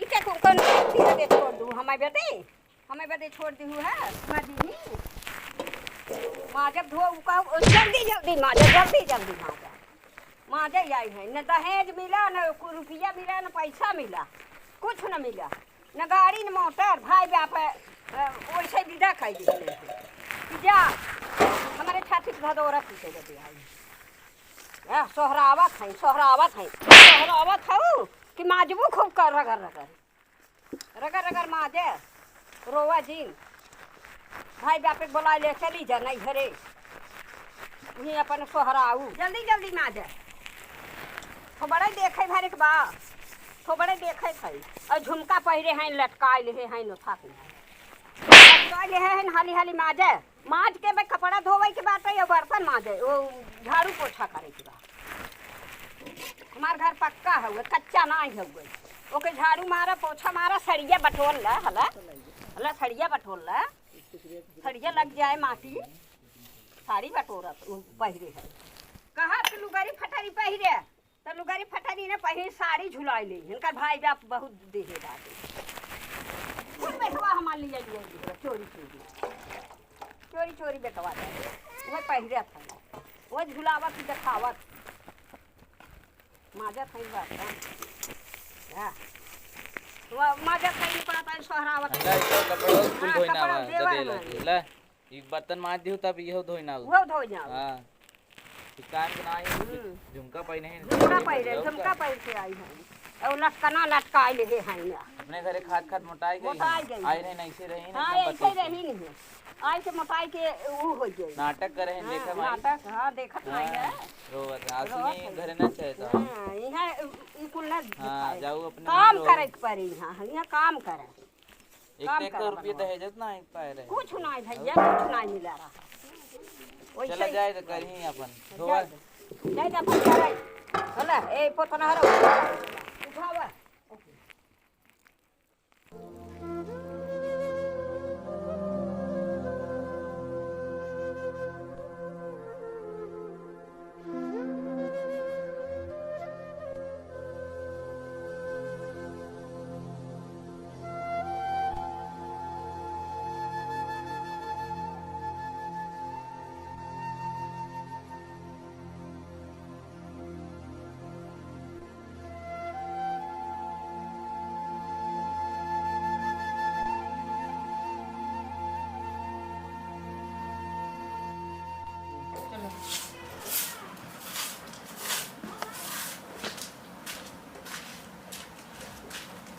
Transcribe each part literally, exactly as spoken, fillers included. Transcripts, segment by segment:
इते को कौन गलती है, छोड़ दू, हमारे बेटे, हमारे बेटे छोड़ दी हुआ है, माजी नहीं। माजब धो, उका, जल्दी, जल्दी माजा, जल्दी, जल्दी माजा। माजा आई है, न दहेज मिला, न को रुपया मिला, न पैसा मिला, कुछ न मिला। न गाड़ी न मोटर, भाई बाप, अ, वैसे विदा कर दी। कि जा, हमारे छाती पे धदोरा पीटे जब आई। अ, सोहरावत हैं, सोहरावत हैं, सोहरावत हऊ कि माजबू खूब कर रगड़ रगड़। रगड़ रगड़ माजे, रोवा जिन। भाई बाप के बोला ले चली जा नहीं घरे। उहीं अपन सोहराऊ। जल्दी जल्दी माजे। थोबड़े देखे भरे के बा। थोबड़े देखे भई। और झुमका पहिरे हैं, लटकाए ले हैं, नोथा के। लटकाए ले हैं, हाली हाली माजे। माज के भाई कपड़ा धोवे के बाटे, या बर्तन माजे, वो झाड़ू पोछा करे के बा। हमार घर पक्का हउए, कच्चा नाहीं हउए। ओके झाड़ू मारा, पोछा मारा, सड़िया बटोर ला, हला, हला सड़िया बटोर ला, सड़िया लग जाए माटी, साड़ी बटोरत उ पहिरे है। कहा कि लुगरी फटरी पहिरे, त लुगरी फटरी न पहिरे, साड़ी झुलाई ले। इनका भाई बाप बहुत देहे बाटे। कुल बेटवा हमार लिए लिए चोरी चोरी, चोरी चोरी बेटवा दे। वह पहिरे था, वह झुलावत देखावत। माजा था बात। हाँ। वह माजा था पड़ा था सोहरावत। अंदर इसका कपड़ा कुल हाँ, धोई ना कपड़ा हुआ, देवा गदे है लगी। हमारे। ले, ई बर्तन माज दिहु तब इहो धोई ना हुआ। वो धोई ना हुआ। हाँ। ई कान के ना आई, हम्म। झुमका पहिने हैं, झुमका झुमका पहिरे, झुमका। झुमका पहिर के आई हैं। और लटकना लटकाए ले हैं ना। अपने घरे खात खात मोटाई गई मोटाई हैं। गई आई हैं। रही, ऐसे रही ना, हाँ, एकदम ऐसे पतली सी। रही नहीं है। आई के मोटाई के ऊ हो गई। नाटक करे हैं, हाँ, देखा माई। नाटक, हाँ, देखत माई है। हाँ, रोवत है। आंसू रोवत नहीं है। घरे ना चाहे तो। हाँ, यहाँ ई कुल ना हाँ, दिखाए। जाऊ अपने काम रोवत। करे के पड़ी यहाँ, यहाँ काम करे। एक काम तो एक करा रुपये बनवा। दहेजत ना पाए रहे। कुछ नहीं भैया, कुछ नहीं मिला रहा। वैसे चला ही जाए तो कहीं अपन धोवा। जाए दे। जाए दे अपन करे। हला, ए पोतना हरो। उठावा।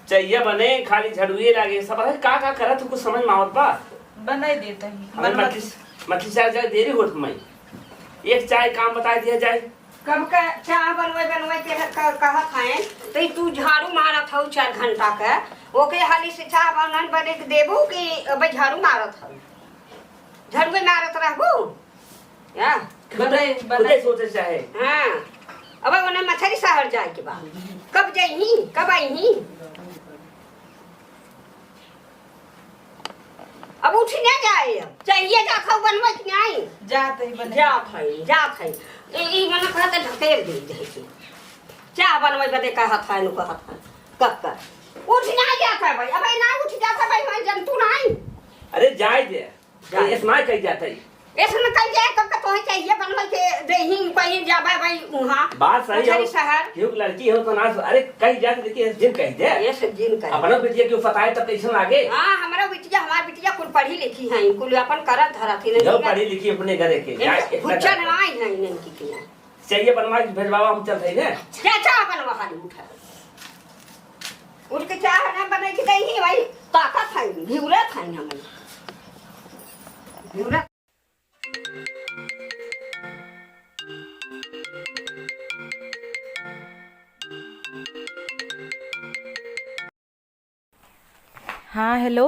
चाहिए बने, खाली झड़ुए लागे। सब अरे का का करत हूँ, कुछ समझ में आवत बा? बनाई देत ही। हमें बनवा मछली, मछली चाय जाए देरी होत मई। एक चाय काम बताई दिया जाए। कब का चाह बनवे, बनवे के ह-, क-, कहत हैं, तो ई तू झाड़ू मारत हऊ चार घंटा के, ओके हाली से चाह बनन बने के देबू कि अबे झाड़ू मारत हऊ? झाड़ू मारत रहबू? या? खुदे, बनाई, खुदे बनाई। सोचे चाहे। हाँ। अबे ओने मछरी शहर जाए के बा। कब जइही? कब अइही? अब उठी ना जाए, अब चाहिए जात हऊ बनवे कि नाहीं? जात ही बने। जात है, जात है। ई, ई मने कहत है ढकेल दे जाए के। चाह बनवे बदे कहत है, नु कहत है। कब कर? उठ ना जात है भाई, अब ना उठ जात है भाई, मैं जंतु नाहीं। अरे जाए दे। जा। ऐसे ना कही जात है। ऐसे ना कही जाए, तब का तोहे चाहिए बनवे के देही, कहीं जाबे भाई उहाँ। बात सही मछरी हो। शहर। क्यों लड़की हो तो ना, अरे कही जात, लेकिन ऐसे जिन कही दे। ऐसे जिन कही। अपना बिटिया क्यों फताए तब कैसे लागे? हाँ, हमारा बिटिया, हमार बिटिया कुल पढ़ी लिखी है, कुल अपन करत धरत ही नहीं जो है। पढ़ी लिखी अपने घरे के, इनके जाए, इतना भुच्चा करत। नवाई है इनकी की है। चाहिए बनवा के भेजवावा, हम चल रहे हैं। जा, जा, बनवा हाली उठा। उठ के चाह ना बने के देही, भाई, ताकत है, घिउरत है हमें। घिउरत। हाँ, हेलो।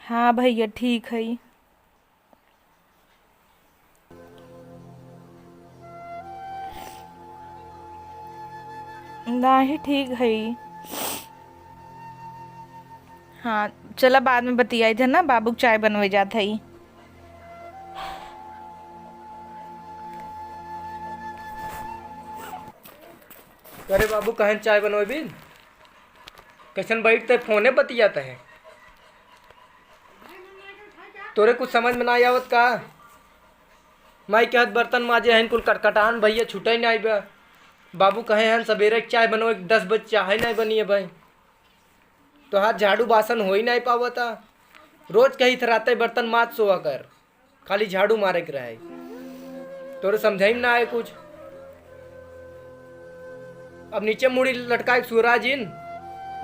हाँ भैया, ठीक है। नाही, ठीक है। हाँ, चला, बाद में बतियाई थे ना, बाबू के चाय बनवे जात है। अरे बाबू, कहन चाय बनोबी? कैसन बैठ ते फोने बतियात है? तोरे कुछ समझ में ना आवत का? माई कहत बर्तन माजे हन कुल कटकटान भैया, छूटे नाई बा। बाबू कहे हन सबेरे के चाय बनो, एक दस बजे चाय नाई बनी है भाई। तोहार झाड़ू बासन होई नाई पावता। रोज कही थे राते बर्तन माज सोआ कर, खाली झाड़ू मारे के रहे। तोरे समझाई में ना आए कुछ। अब नीचे मुड़ी लटकाए के सुअरा जिन,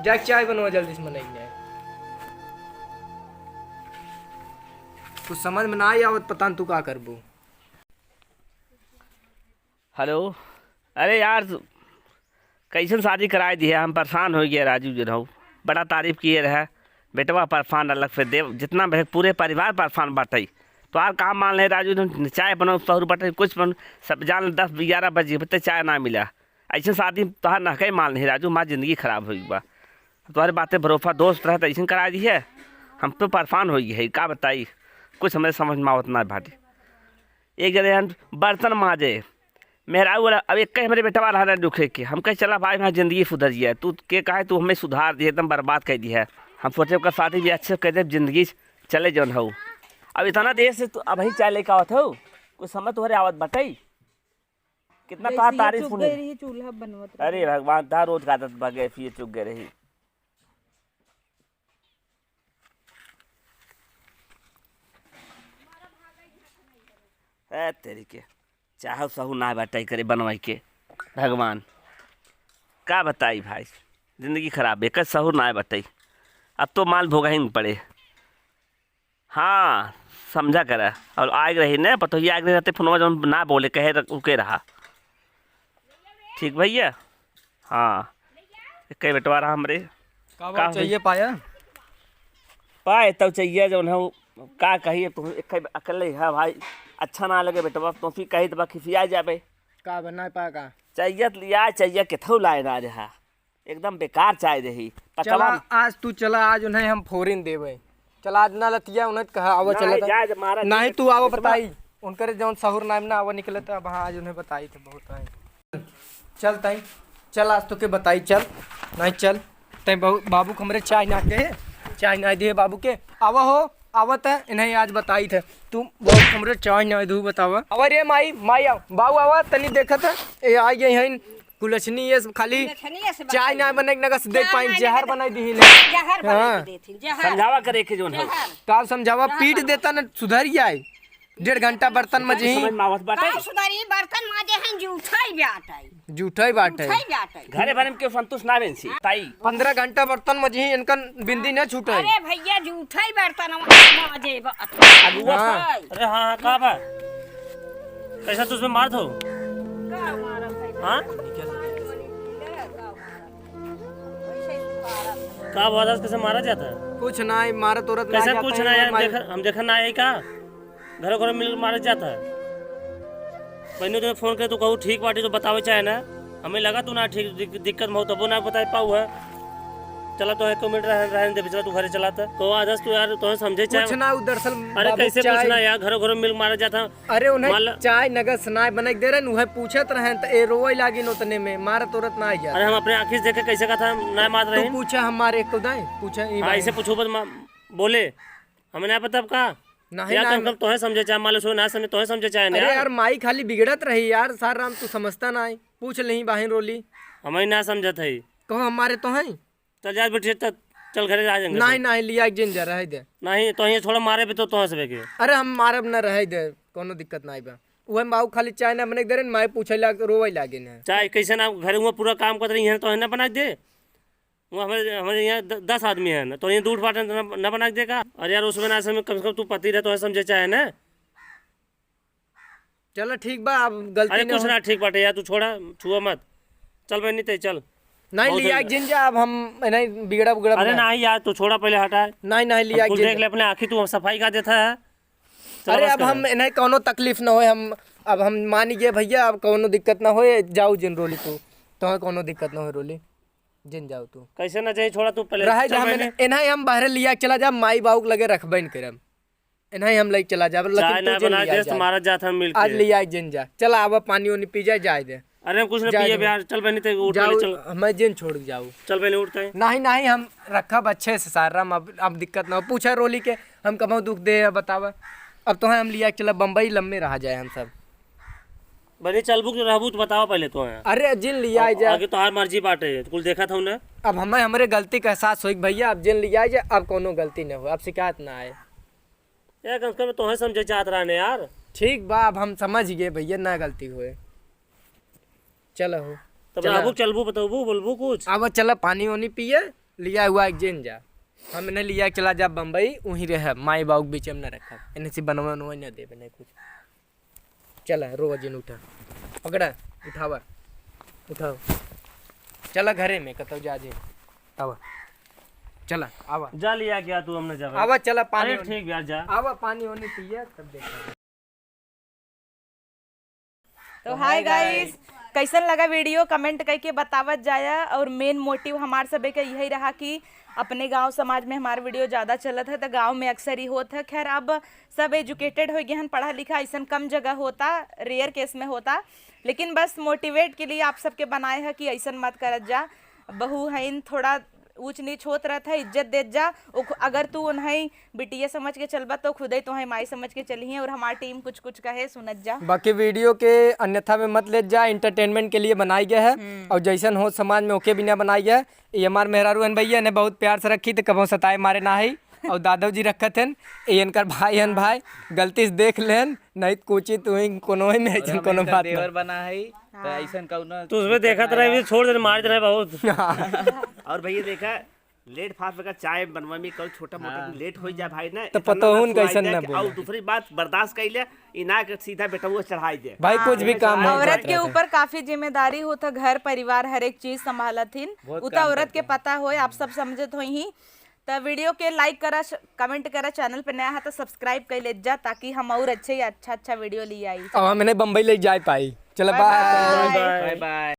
जाके चाय बनवा जल्दी से मनई ने। कुछ समझ में ना आई आवत, पता न तू का करबू। हेलो, अरे यार, कैसन शादी कराए दिहे, हम परेशान होइ गए राजू जो रहू, बड़ा तारीफ किए रहे, बेटवा परेशान अलग से देव, जितना बहे पूरे परिवार परेशान बाटे। तो यार काम मान ले राजू, न चाय बनाओ, सहूर बाटे, कुछ बन, सब जान दस ग्यारह बजे बते चाय ना मिला। ऐसे शादी तोहार नहके मान ले राजू, हमार जिंदगी खराब होइ बा। तोहरे बाते भरोसा दोस्त रहे तो ऐसे कराए दिहे, हम तो परेशान होइ गए, का बताई, कुछ हमरे समझ में आवत ना भाटी। एक जने हम बर्तन माजे, मेहरारू वाला, अब एक हमरे बेटवा रहा ना दुखे के, हम कहे चला भाई हमार जिंदगी सुधर जाए, तू के कहे तू हमें सुधार दिहे, एकदम बर्बाद कर दिहे। हम सोचे ओकर शादी भी अच्छे से कर दे, जिंदगी चले जौन हऊ। अब इतना देर से तू अबहीं चाय लेके आवत हऊ, कुछ समझ तोहरे आवत बाटे? कितना जैसे तोहार ये तारीफ चुग सुनी। गई रही, चूल्हा बनवत रही। अरे भगवान, तोहार रोज का आदत बा, गैस ये चुग गए रही। ए तेरी के, चाहो सहू ना बाटे करे बनवाई के। भगवान, का बताई भाई, जिंदगी खराब, एक सहू ना बाटे। अब तो माल भोगही में पड़े। हाँ, समझा करा। और आग रही ने, पतोहिया आग रही रहते, फोनवा जौन ना बोले, कहे र-, रुके रहा। ठीक भैया? हाँ। एक बेटवा रहा हमरे। का का बात होई? चाहिए पाया? पाए तब चाहिए जौन है, वो का कही, तू एक अकेले है भाई, अच्छा ना लगे बेटवा, तो फिर कही तो बा खिसिया जाबे। का बना पा का? चाहिए तो लिया, चाहिए के थौ लाए ना रहा। एकदम बेकार चाय रही। चला, पकवान। आज तू चला, आज उन्हें हम फोरिन देवे। चला, आज ना लतिया उन्हें कहा, आवा नहीं, चला था। जाए, मारा नहीं, जाए, तू आवा इतना बताई। उनकरे जौन सहूर नाम ना आवा निकले तो अब हाँ, आज उन्हें बताई तो बहुत है। चल ताई, चल आज तो के बताई, चल। नहीं चल, तै बाबू, बाबू के हमरे चाय ना के, चाय ना दिए बाबू के। आवा हो, आवा तै, इन्हें आज बताई थे। तू बाबू के हमरे चाय ना दू बतावा। आवा रे माई, माई आवा, बाबू आवा, तनी देखत है। ए, आ गए हैं कुलछनी ये सब खाली कुलछनी ये सब चाय बताई। ना बने के नगस देख चाय पाइन, ना जहर बने बनाई दी ने। जहर बनाई हाँ। देती, जहर। समझावा करे के जोन है। जहर। का समझावा, जहर पीट बनावा। देता न सुधर जाए। डेढ़ घंटा बर्तन मजही। समझ में आवत बाटे? का सुधरी, बर्तन माजे हैं, जूठई बाटे। जूठई बाटे। जूठई बाटे। घरे भरे में केहू संतुष्ट ना बेंसी। ताई। पन्द्रह घंटा बर्तन मजही, इनका बिंदी न छूटे। अरे भैया, जूठई बर्तन माजे बा-, अगुआ हाँ। अरे हाँ, हाँ, का बा? कैसा तू उसमें मारत हो? का मारत है? हाँ? का बात है, कैसे मारा जाता है? कुछ ना है, मारत उरत ना कैसे जाता कुछ है, ना है, हम मार- देखा, हम देखा ना है का? घरों घरों मिल मारा जाता है। मैंने तुम्हें फोन करे तो कहूँ ठीक बाटी तो बतावे चाहे ना, हमें लगा तू ना ठीक दिक-, दिक्कत में हो तबो ना बताए पाऊ है। चला तो एक मिनट रहन, रहन दे, चला तू घरे चला था। को आदस तू यार, तो समझे चाहे। कुछ ना, उ दरअसल अरे बाबू कैसे चाहे कुछ ना यार, घरों घरों मिल मारा जाता है। अरे उन्हें मान ला- चाय नगद से नाय बने के दे रहे, उहे पूछत रहे त ए रोवे लागिन उतने में, मारत उरत ना आइया। अरे हम अपने आँखी से देखे कैसे कहा था, ना मार तू रहे। पूछा हमारे को दाई, पूछा ई हाँ, भाई। इसे पूछो बस मा-, बोले, हमें ना पता अब का? नहीं, या ना, तो हम ना। कब तोहे समझे चाहे, मान लो सो ना समझे, तोहे समझे चाहे ना अरे यार। यार, माई खाली बिगड़त रही यार, सार राम तू समझता ना है। पूछ लेही बाहिन रोली। हमें ना समझत है। कहो हमारे तो हैं। चल जा बेटी, चल, चल घरे जा जाएंगे नहीं, सब। नहीं, लिया एक जिन जा, रहे दे। नहीं, तो ये थोड़ा मारे पे तो, तो हंसबे के। अरे हम मारब ना, रहे दे, कोनो दिक्कत नहीं बा। उहे माऊ खाली चाय ना बने के दे रहे, माई पूछे लाग, रोवे लागे ना। चाय कैसे ना, घरे हुआ पूरा काम करत रही है, तो है ना बना के दे। वो हमारे, हमारे यहाँ द-, दस आदमी हैं ना, तो ये दूर बाट ना, ना बना के देगा। अरे यार, उसमें ना समय कम से कम तू पति रहे तो है समझे चाहे ना। चलो ठीक बा, अब गलती अरे ना कुछ हो। ना ठीक बाटे यार, तू छोड़ा, छुआ मत। चल बहनी ते चल। नहीं बहुत लिया हो एक जिन जा, अब हम नहीं बिगड़ा बुगड़ा अरे बना। नहीं यार, तू छोड़ा पहले हटा। नहीं, नहीं लिया हम एक कुछ जिन देख जा। ले अपने आँखी, तू सफाई का देता है। चलो अरे बस अब कर। हम नहीं कौनो तकलीफ ना होए, हम अब हम मान गए भैया, अब कौनो दिक्कत ना होए, जाओ जिन रोली तू, तो कौनो दिक्कत ना होए रोली, जिन जाओ तू। कैसे ना चाहिए, छोड़ा तू पहले। रहे चल जा, हम बहनी। इन्हें हम बाहर लिया चला जा, माई बाबू के लगे रखबे न करम। इन्हें हम लई चला जाब, लेकिन चाय तू ना जिन बना लिया दे, जाए। तुम्हारा जात हम मिल आज के। लिया जिन जा। चला आवा, पानी उनी पी जाए, जाए दे। अरे हम कुछ ना पिए यार, चल बहनी ते उठ, पहले चल। हमें जिन छोड़ के जाओ। चल पहले उठते हैं। नहीं, नहीं, हम रखब अच्छे से सारा, अब, अब दिक्कत ना हो। पूछा रोली के, हम कबहूँ दुख दे है, बतावा। अब तो है हम लिया के चला बम्बई, लम्बे रहा जाए हम सब। बहनी चलबू कि रहबू तो बतावा पहले तो है। अरे जिन लिया अब जाए। आगे तोहार मर्जी बाटे, कुल देखत हूँ ना। अब हमें हमरे गलती का एहसास होई कि भैया अब जिन लिया जाए, अब कोनो गलती ना हो, अब शिकायत ना आए। यार कम से कम तोहे समझे चाहत रहने यार। ठीक बा, अब हम समझ गए भैया, ना गलती होए। चलो हो। तब चला। रहबू चलबू बतौबू बोलबू कुछ? अब चला पानी वानी पिए, लिया हुआ एक जिन जा। हम इन्हें लिया चला जा बम्बई, वहीं रह, माई बाबू के बीच में न रखा, इन्हें से बनवा उनवा न देबे नहीं कुछ। चला रो जिन उठा, पकड़ा, उठावा, उठाओ। चला घरे में कतौ जा जे, आवा। चला आवा। जा लिया क्या तू, हमने जावे। आवा चला पानी अरे वानी। ठीक यार जा। आवा पानी वानी पिए तब देखा। तो हाय गाइस, कैसन लगा वीडियो कमेंट करके बतावत जाया। और मेन मोटिव हमार सबे के यही रहा कि अपने गांव समाज में हमार वीडियो ज़्यादा चलत है तो गांव में अक्सर ही होत है। खैर अब सब एजुकेटेड हो गए हैं, पढ़ा लिखा ऐसन कम जगह होता, रेयर केस में होता, लेकिन बस मोटिवेट के लिए आप सबके बनाए है कि ऐसन मत करत जा। बहू हईन, थोड़ा ऊंच नीच होत रहत है, इज्जत देत जा। ओ खु-, अगर तू उन्हें बिटिया समझ के चलबा तो खुदे तोहे माई समझ के चलिहे। और हमार टीम कुछ कुछ कहे सुनत जा। बाकी वीडियो के अन्यथा में मत लेत जा, एंटरटेनमेंट के लिए बनाई गया है। हम्म। और जैसन हो समाज में ओके बिना बनाई गया है। ये हमार मेहरारू हन भैया, इन्हें बहुत प्यार से रखी तो कबहूँ सताए मारे ना है। और दादव जी रखत हन, ये इनकर भाई हन भाई, गलती से देख लेन, नहीं तो कुछ ही तू ही कोनो ही में और ऐसन हम कोनो इनकर बात ना। देवर बना है, तो हाँ। ऐसन कौनो तो उसमें देखत रहे, छोड़ दे, मार दे रहे बहुत। और भैया देखा, लेट फास्ट का चाय बनवा में कल छोटा मोटा हाँ। भी लेट हो जा भाई ना, तो इतना पतोहून ना कैसन सुनाई ना दे कि बोले। और दूसरी बात बर्दाश्त कर ले, इना के सीधा बेटवा चढ़ाई दे। भाई कुछ भी हाँ, काम हो औरत जात के रहता है। ऊपर काफी जिम्मेदारी होता, घर परिवार हर एक चीज संभालत हिन, बहुत उ तो काम औरत करते के हैं। पता होए, आप सब समझत होई ही। तो वीडियो के लाइक करा, कमेंट करा, चैनल पे नया है तो सब्सक्राइब कर ले जा, ताकि हम और अच्छे अच्छा अच्छा वीडियो ले आई। अब हम इन्हें बम्बई ले जाए पाई। चलो bye bye. Bye bye. Bye bye.